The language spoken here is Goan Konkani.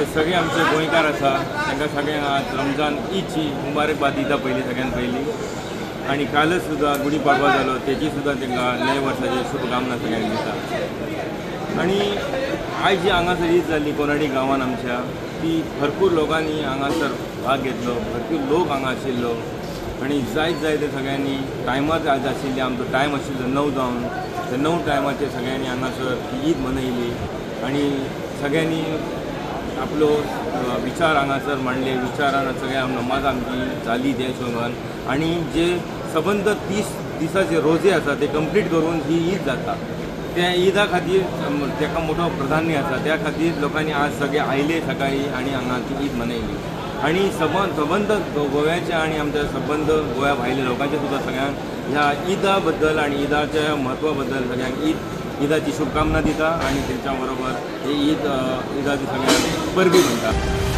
ते सगळे आमचे गोंयकार आसा तांकां सगळ्यांक आज रमजान ईदची मुबारकबाद दिता पयली सगळ्यान पयली. आनी कालच सुद्दां गुडी पाडवा जालो तेची सुद्दां तांकां नव्या वर्साची शुभकामना सगळ्यांक दिता. आनी आयज जी हांगासर ईद जाल्ली कोनाडी गांवान आमच्या ती भरपूर लोकांनी हांगासर भाग घेतलो, भरपूर लोक हांगा आशिल्लो आनी जायत जाय ते सगळ्यांनी टायमार आज आशिल्ले. आमचो टायम आशिल्लो 9 जावन ते 9 टायमाचेर सगळ्यांनी हांगासर ती ईद मनयली आनी सगळ्यांनी आपलो विचार हांगासर मांडले. विचारान सगळ्या नमाज आमची जाली त्या हिशोबान आनी जे सबंद 30 दिसाचे रोजे आसा ते कंप्लीट करून ही ईद जाता. त्या ईदा खातीर ताका मोठो प्राधान्य आसा. त्या खातीर लोकांनी आज सगळे आयले सकाळी आनी हांगा ती ईद मनयली. आनी सबंद गोव्याच्या आनी आमच्या सबंद गोव्या भायल्या लोकांचे सुद्दां सगळ्यांक ह्या ईदा बद्दल आनी ईदाच्या म्हत्वा बद्दल सगळ्यांक ईदाची शुभकामना दिता आनी तेंच्या बरोबर ही ईद ईदाची सगळ्यांक परबी म्हणटा.